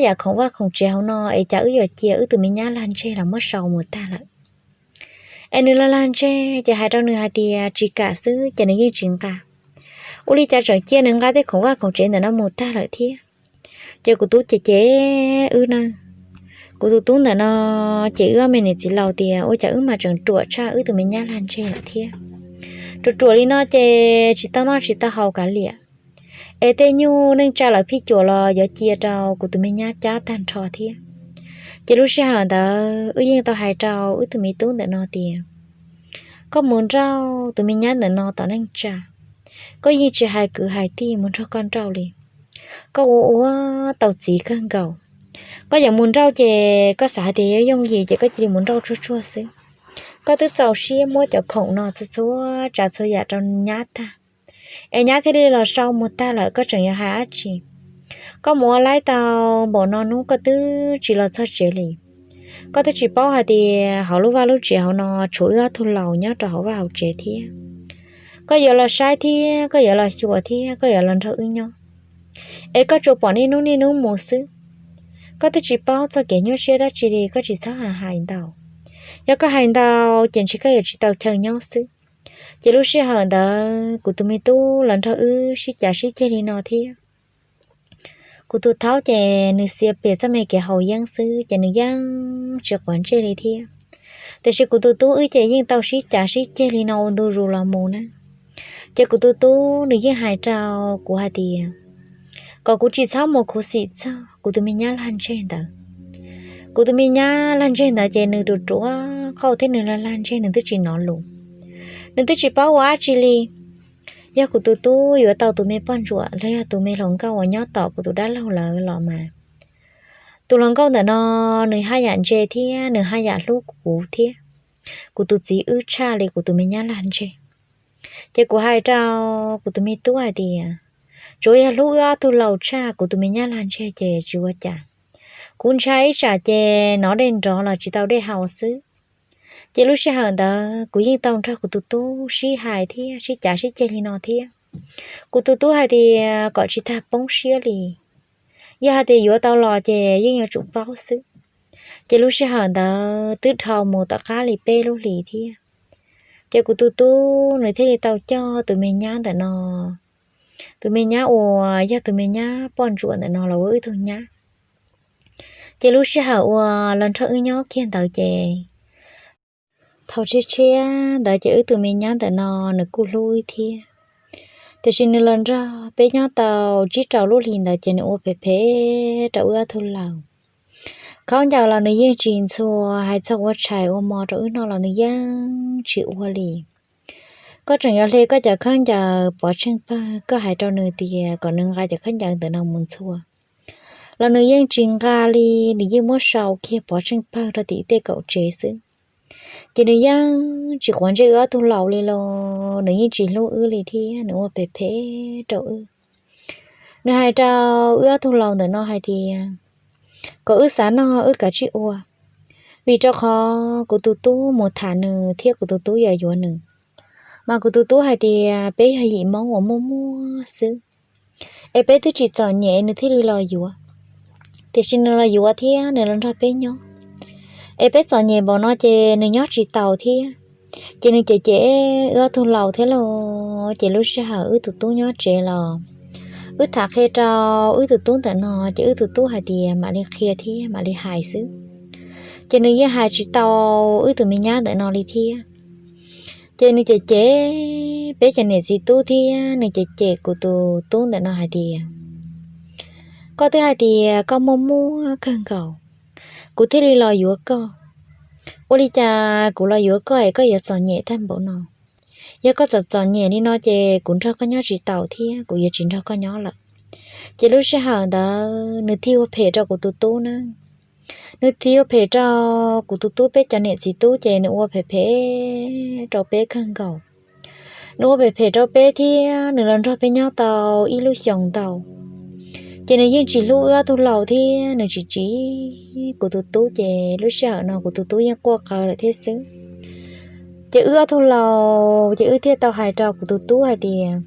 yam khoom vaj khoom tsev hauv no es cas wb yuav cia wb tus me nyab lag ntseg los muab sau mus tag lawm. Es nws lag lag ntseg ces hais rau nws hais tias tsis kam xwb ces nws yeej tsis nqa. Ua li cas tseem cia nws nqa tej khoom vaj khoom tsev ntawm no mus tag lawm thiab. Ces kuv tub cem cem wb na. Kuv tus tub ntawm no ces wb ob me niam txiv laus tias ua cas wb mas tseem ruam tshaj wb tus me nyab lag ntseg lawm thiab. Ruam ruam li no ces tsis tau noj tsis tau haus kav liam. Es tej nyuj neej tsa lawv phij cuam los yuav cia rau kuv tus me nyab cab tag nrho thiab. Ces lub sij hawm ntawd wb yeej tau hais rau wb tus me tub ntawm no tias, koj mus nrauj tus me nyab ntawm no tom neej tsa, koj yeej tsis hais kwv hais tij mus nrog koj nrauj li. Koj ua ua tau txiv kawg nkaus. Koj yuav mus nrauj ces koj xav hais tias yuav yooj yim ces koj cia li mus nrauj tsuag tsuag xwb. Koj twb txaus siab muab cov khoom no txhua txhua tsav txhua yam rau nyab tag, es nyab thiaj li los sau mus tag lawm koj tseem yuav hais dab tsi. Koj mus ua laib tau npaum no hnub koj twb tsis los txog tsev li. Koj twb tsis paub hais tias hauv lub vaj lub tsev hauv no tshuav wb ob tug laus nyob rau hauv vaj hauv tsev thiab. Koj yuav los saib thiab koj yuav los xyuas thiab koj yuav los nrog wb nyob, es koj tsuas pom niaj hnub niaj hnub mus xwb. Koj twb tsis paub txoj kev nyuaj siab dab tsi li, koj tsis txhob hais ntau. Yog koj hais ntau ces ntshe koj yuav tsis tau chaw nyob xwb. Ces lub sij hawm ntawd kuv tus me tub los nrog wb sib cav sib ceg li no thiab. Kuv tus thaub ces nws xias pem txoj me kev haus yeeb xwb ces nws yeej tsis quav ntsej li thiab. Tiam sis kuv tus tub wb ces yeej tau sib cav sib ceg li no ua ntu zus los mus na. Ces kuv tus tub nws yeej hais rau kuv hais tias kom kuv tsis txhob mus khuv xim txog kuv tus me nyab lag ntseg ntawd. Kuv tus me nyab lag ntseg ntawd ces nws ruam ruam qauj thiab nws lag lag ntseg nws twb tsis hnov lus, nws twb tsis paub ua dab tsi li. Yog kuv tus tub yuav tau tus me poj ntsuam los yog tus me hluas nkauj uas nyob tom kuv tus dab laug lawv los mas, tus hluas nkauj ntawm no nws haj yam ntse thiab nws haj yam hlub kuv thiab kuv tus txiv wb tshaj li kuv tus me nyab lag ntseg. Ces kuv hais rau kuv tus me tub hais tias, tsuav yog hlub wb ob tug laus tshaj kuv tus me nyab lag ntseg ces tsis ua cas. Kuv ntshai ib tsam ces hnov dej nrov los tsis tau dej haus xwb. Ces lub sij hawm ntawd kuv yeej tau nrog kuv tus tub sib hais thiab sib cav sib ceg li no thiab. Kuv tus tub hais tias kom tsis tag poob siab li, yog hais tias yuav tau los ces yeej yuav tsum paub xwb. Ces lub sij hawm ntawd twb dhau mus tom qab li peb lub hlis thiab. Ces kuv tus tub nws thiaj li tau coj tus me nyab ntawm no, tus me nyab uas yog tus me nyab poj ntsuam ntawm no los ua wb tug nyab. Ces lub sij hawm uas los nrog wb nyob kiag ntawd ces thaum tshiab tshiab ntawd ces wb tus me nyab ntawm no nws kuj hlub wb thiab. Tiam sis nws los nrog peb nyob tau tsib rau lub hlis ntawd ces nws ua phem phem rau wb ob tug laus. Khaub ncaws los nws yeej tsis ntxhua, hais txog ua tshais ua mov rau wb noj los nws yeej tsis ua li. Koj tseem yuav hle koj cov khaub ncaws pov tsheej pawg, koj hais rau nws tias kom nws nqa cov khaub ncaws ntawm no mus ntxhua los nws yeej tsis nqa li, nws yeej muab sau kiag pov tsheej pawg rau tim tej kaum tsev xwb. Ces nws yeej tsis quav ntsej wb ob tug laus li los nws yeej tsis hlub wb li thiab nws ua phem phem rau wb. Nws hais rau wb ob tug laus ntawm no hais tias kom wb xav noj wb kav tsij ua, vim rau qhov kuv tus tub mus tham nws thiab kuv tus tub yog yuav nws. Mas kuv tus tub hais tias peb yog yim Hmoob uas muaj muaj xwb, es peb twb tsis txom nyem nws thiaj li los yuav. Tiam sis nws los yuav thiab nws los nrog peb nyob, es peb txom nyem npaum no ces nws nyob tsis taus thiab. Ces nws cem cem wb ob tug laus thiab los, ces lub sij hawm wb tus tub nyob tsev los wb tham qhia rau wb tus tub ntawm no, ces wb tus tub hais tias mam li qhia thiab mam li hais xwb. Ces nws yeej hais tsis tau wb tus me nyab ntawm no li thiab. Ces nws cem cem peb cov niam txiv tub thiab nws cem cem kuv tus tub ntawm no hais tias koj twb hais tias koj muaj muaj kawg nkaus, kuv thiaj li los yuav koj. Ua li cas kuv los yuav koj es koj yuav txom nyem tag npaum no? Yog koj txom txom nyem li no ces kuv nrog koj nyob tsis taus thiab kuv yuav tsis nrog koj nyob lawm. Ces lub sij hawm ntawd nws thiaj ua phem rau kuv tus tub na. Nws thiaj ua phem rau kuv tus tub peb cov niam txiv tub ces nws ua phem phem rau peb kawg nkaus. Nws ua phem phem rau peb thiab nws los nrog peb nyob tau ib lub xyoos ntau. Ces nws yeej tsis hlub wb ob tug laus thiab nws tsis tsim kuv tus tub, ces lub sij hawm no kuv tus tub yeej quaj qw lawm thiab xwb. Ces wb ob tug laus ces wb thiaj tau hais rau kuv tus tub hais tias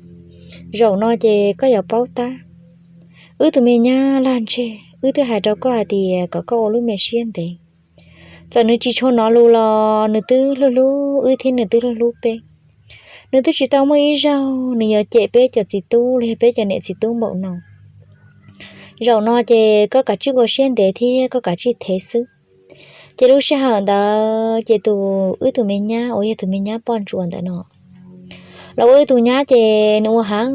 zaum no ces koj yuav paub tab. Wb tus me nyab lag ntseg, wb twb hais rau koj hais tias kom koj ua lub me siab ntev. Txawm nws tsis tshua nov lus los nws twb hlub hlub wb thiab nws twb hlub hlub peb. Nws twb tsis tau muaj ib zaug nws yuav cem peb cov txiv tub los yog peb cov niam txiv tub npaum no. Zaum no ces koj kav tsij ua siab ntev thiab koj kav tsij thev xwb. Ces lub sij hawm ntawd ces tus wb tus me nyab uas yog tus me nyab poj ntsuam ntawm no los ua wb tus nyab ces nws ua heev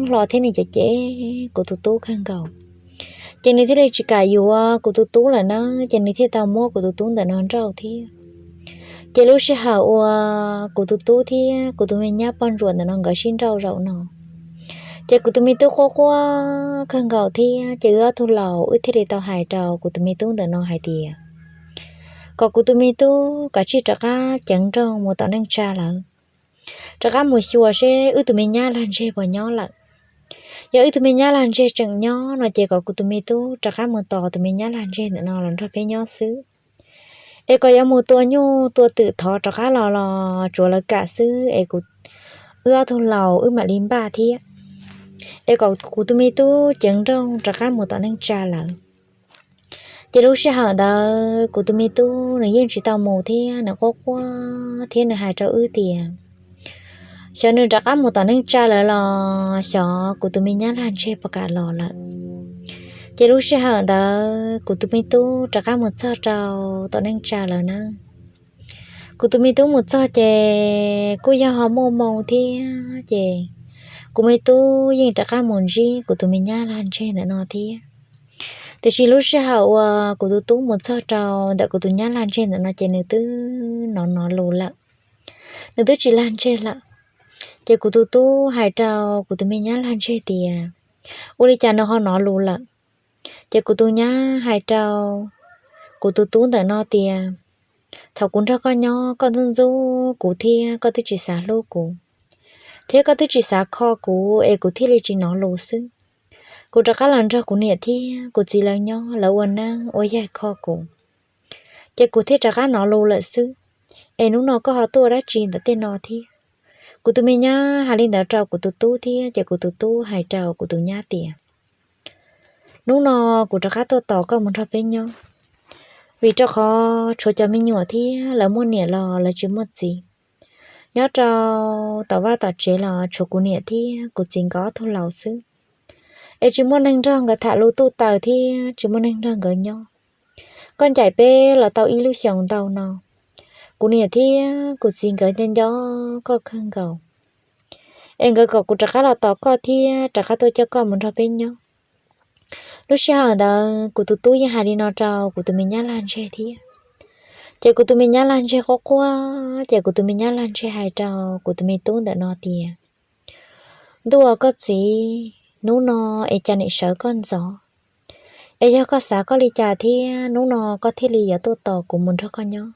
hlo thiab nws cem cem kuv tus tub kawg nkaus. Ces nws thiaj li tsis kam yuav kuv tus tub lawm na, ces nws thiaj tau muab kuv tus tub ntawm no nrauj thiab. Ces lub sij hawm uas kuv tus tub thiab kuv tus me nyab poj ntsuam ntawm no nkawd sib nrauj zaum no, ces kuv tus me tub quaj quaj kawg nkaus thiab ces wb ob tug laus wb thiaj li tau hais rau kuv tus me tub ntawm no hais tias kom kuv tus me tub kav tsij rov qab ceev nrooj mus tom neej tsa lawm, rov qab mus xyuas seb wb tus me nyab lag ntseg puas nyob lawm. Yog wb tus me nyab lag ntseg tseem nyob no ces kom kuv tus me tub rov qab mus tos tus me nyab lag ntseg ntawm no los nrog peb nyob xwb. Es kom yuav mus tua nyuj tua twm thov rov qab los los tsuav lawv kam xwb es kuv, wb ob tug laus wb mam li npaj thiab. Es kom kuv tus me tub ceev nrooj rov qab mus tom neej tsa lawm. Ces lub sij hawm ntawd kuv tus me tub nws yeej tsis tau mus thiab nws quaj quaj thiab nws hais rau wb tias xyov nws rov qab mus tom neej tsa lawm los xyov kuv tus me nyab lag ntseg puas kam los lawm. Ces lub sij hawm ntawd kuv tus me tub rov qab mus txog rau tom neej tsa lawm na. Kuv tus me tub mus txog ces kuj yog ho muaj moo thiab ces kuv me tub yeej rov qab mus ntsib kuv tus me nyab lag ntseg ntawm no thiab. Tiam sis lub sij hawm uas kuv tus tub mus txog rau ntawm kuv tus nyab lag ntseg ntawm no ces nws twb nov nov lus lawm, nws twb tsis lag ntseg lawm. Ces kuv tus tub hais rau kuv tus me nyab lag ntseg tias ua li cas nws ho nov lus lawm. Ces kuv tus nyab hais rau kuv tus tub ntawm no tias thaum kuv nrog koj nyob koj ntxub ntxub kuv thiab koj twb tsis xav hlub kuv, thiab koj twb tsis xav kho kuv es kuv thiaj li tsis nov lus xwb. Kuv rov qab los nrog kuv niam thiab kuv txiv lawv nyob, lawv ua neeb ua yaig kho kuv, ces kuv thiaj rov qab nov lus lawm xwb. Es hnub no koj ho tuaj dab tsi ntawm tej no thiab? Kuv tus me nyab hais li ntawd rau kuv tus tub thiab ces kuv tus tub hais rau kuv tus nyab tias hnub no kuv rov qab tuaj tos koj mus nrog peb nyob, vim rau qhov tshuav cov me nyuam thiab lawv muaj niam los lawv tsis muaj txiv. Nyob rau tom vaj tom tsev los tshuav kuv niam thiab kuv txiv nkawd ob tug laus xwb, es tsis muaj neeg nrog nkawd tham lus tuj taws thiab tsis muaj neeg nrog nkawd nyob. Koj ncaim peb los tau ib lub xyoos ntau no, kuv niam thiab kuv txiv nkawd nco nco koj kawg nkaus, es nkawd kom kuv rov qab los tos koj thiab rov qab tuaj coj koj mus nrog peb nyob. Lub sij hawm ntawd kuv tus tub yeej hais li no rau kuv tus me nyab lag ntseg thiab. Ces kuv tus me nyab lag ntseg quaj quaj, ces kuv tus me nyab lag ntseg hais rau kuv tus me tub ntawm no tias, Ntuj aw koj txiv, hnub no es cas nim sawv koj ntxov, es yog koj xav koj li cas thiab hnub no koj thiaj li yuav tuaj tos kuv mus nrog koj nyob?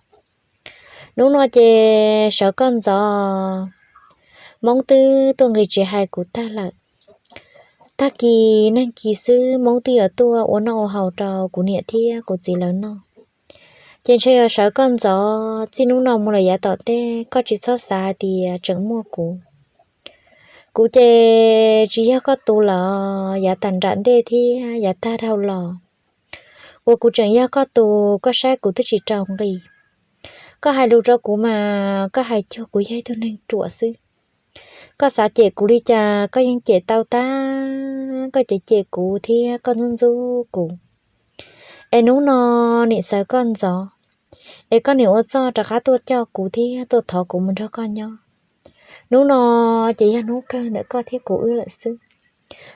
Hnub no ces sawv koj ntxov, Hmoob twb tuaj nqis tsev hais kuv tag lawm. Tag kis neeg kis xwb Hmoob twb yuav tuaj ua noj ua haus rau kuv niam thiab kuv txiv lawv noj. Ces ntshe yog sawv koj ntxov, txij hnub no mus lawm yav tom ntej koj tsis txhob xav hais tias tseem muaj kuv. Kuv ces tsis yog koj tus lawm, yav tag nram ntej thiab yav tag dhau los uas kuv tseem yog koj tus, koj saib kuv twb tsis raug nqi. Koj hais lus rau kuv mas koj hais cuag kuv yog ib tug neeg ruam xwb. Koj xav cem kuv li cas koj yeej cem tau tag, koj cem cem kuv thiab koj ntxub ntxub kuv. Es hnub no nim xav koj ntxov, es koj nim ua txuj rov qab tuaj coj kuv thiab tuaj thov kuv mus nrog koj nyob. Hnub no ces yog hnub kawg ntawm koj thiab kuv wb lawm xwb.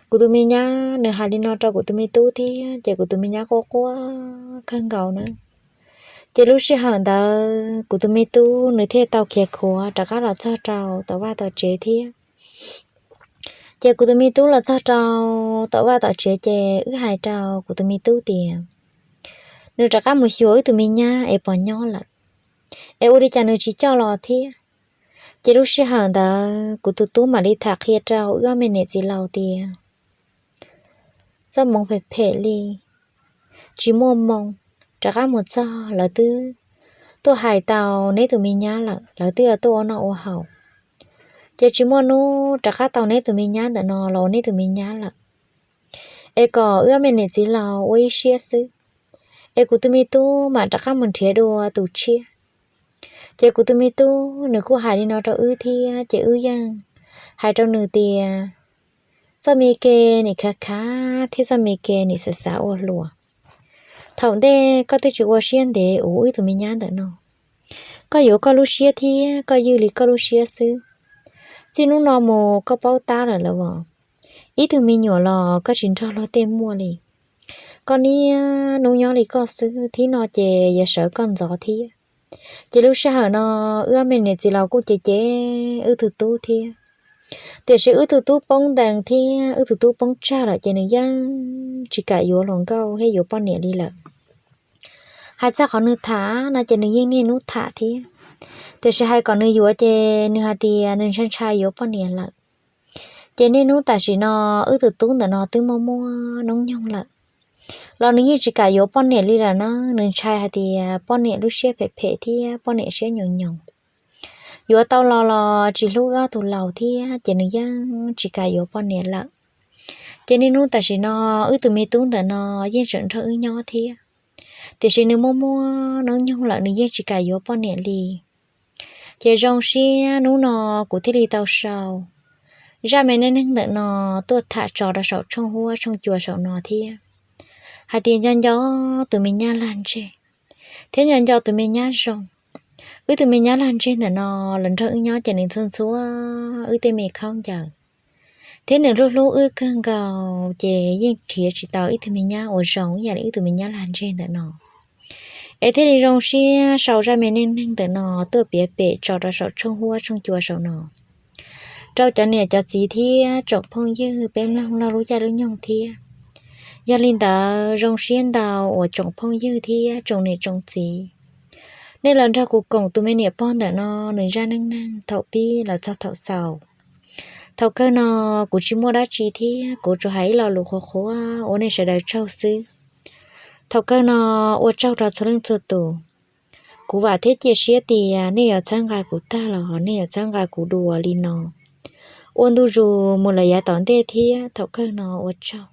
Kuv tus me nyab nws hais li no rau kuv tus me tub thiab ces kuv tus me nyab quaj quaj kawg nkaus na. Ces lub sij hawm ntawd kuv tus me tub nws thiaj tau khiav khuav rov qab los txog rau tom vaj tom tsev thiab. Ces kuv tus me tub los txog rau tom vaj tom tsev ces wb hais rau kuv tus me tub tias nws rov qab mus xyuas wb tus me nyab es pom nyob lawm, es ua li cas nws tsis coj los thiab. Ces lub sij hawm ntawd kuv tus tub mam li tham qhia rau wb ob me niam txiv laus tias txoj hmoov phem phem li, tsis muaj hmoo, rov qab mus txog lawv twb tuaj hais tau neb tus me nyab lawm, lawv twb yuav tuaj ua noj ua haus. Ces tsis muaj hnub rov qab tau neb tus me nyab ntawm no los ua neb tus me nyab lawm, es kom wb ob me niam txiv laus ua ib siab xwb, es kuv tus me tub mam rov qab mus nrhiav dua tus tshiab. Ces kuv tus me tub nws kuj hais li no rau wb thiab ces wb yeej hais rau nws tias txoj me ke nim khav khav thiab txoj me ke nim xav xav ua hluas. Thaum ntej koj twb tsis ua siab ntev ua wb tus me nyab ntawm no, koj yuav koj lub siab thiab koj ywj li koj lub siab xwb. Txij hnub no mus koj paub tab lawm los as, ib tug me nyuam los koj tsis nrog luag tej muaj li. Koj niaj hnub nyob li koj xwb, thiab no ces yuav sawv koj ntxov thiab. Ces lub sij hawm no wb ob me niam txiv laus kuj cem cem wb tug tub thiab. Tiam sis wb tug tub poob ntees thiab wb tug tub poob tsag lawm ces nws yeej tsis kam yuav hluas nkauj thiab yuav poj niam li lawm. Hais txog qhov nws tham no ces nws yeej niaj hnub tham thiab. Tiam sis hais kom nws yuav ces nws hais tias nws ntshai ntshai yuav poj niam lawm. Ces niaj hnub tam sim no wb tug tub ntawm no twb muaj muaj noob nyoog lawm los nws yeej tsis kam yuav poj niam li lawm na. Nws ntshai hais tias poj niam lub siab phem phem thiab poj niam siab nyoos nyoos, yuav tau los los tsis hlub wb ob tug laus thiab ces nws yeej tsis kam yuav poj niam lawm. Ces niaj hnub tam sim no wb tus me tub ntawm no yeej tseem nrog wb nyob thiab, tiam sis nws muaj muaj noob nyoog lawm nws yeej tsis kam yuav poj niam li. Ces zoo siab hnub no kuv thiaj li tau sau zaj me neej neeg ntawm no tuaj tham tso rau saum tshooj huab tshooj cua saum no thiab, hais tias nco nco tus me nyab lag ntseg thiab nco nco tus me nyab zoo. Wb tus me nyab lag ntseg ntawm no los nrog wb nyob ces nws ntxhua ntxhua wb tej me khaub ncaws thiab nws hlub hlub wb kawg nkaus ces yeej nrhiav tsis tau ib tug me nyab uas zoo ib yam li wb tus me nyab lag ntseg ntawm no. Es thiaj li zoo siab sau zaj me neej neeg ntawm no tuaj piav pem tso rau saum tshooj huab tshooj cua saum no rau cov niam cov txiv thiab tsoom phooj ywg peb mloog loj lub caij lub nyoog thiab. Yog li ntawd zoo siab ntau uas tsoom phooj ywg thiab tsoom niam tsoom txiv, nej los nrog kuv koom tus me niam pog ntawm no nws zaj neej neeg thaum pib los txog thaum xaus. Thaum kawg no kuv tsis muaj dab tsi thiab kuv tsuas hais ib lo lus qhuav qhuav ua nej sawv daws tsaug xwb. Thaum kawg no ua tsaug rau txhua leej txhua tus. Kuv vam thiab cia siab tias nej yuav txhawb nqa kuv tag los nej yuav txhawb nqa kuv dua li no ua ntu zus mus lawm yav tom ntej thiab. Thaum kawg no ua tsaug.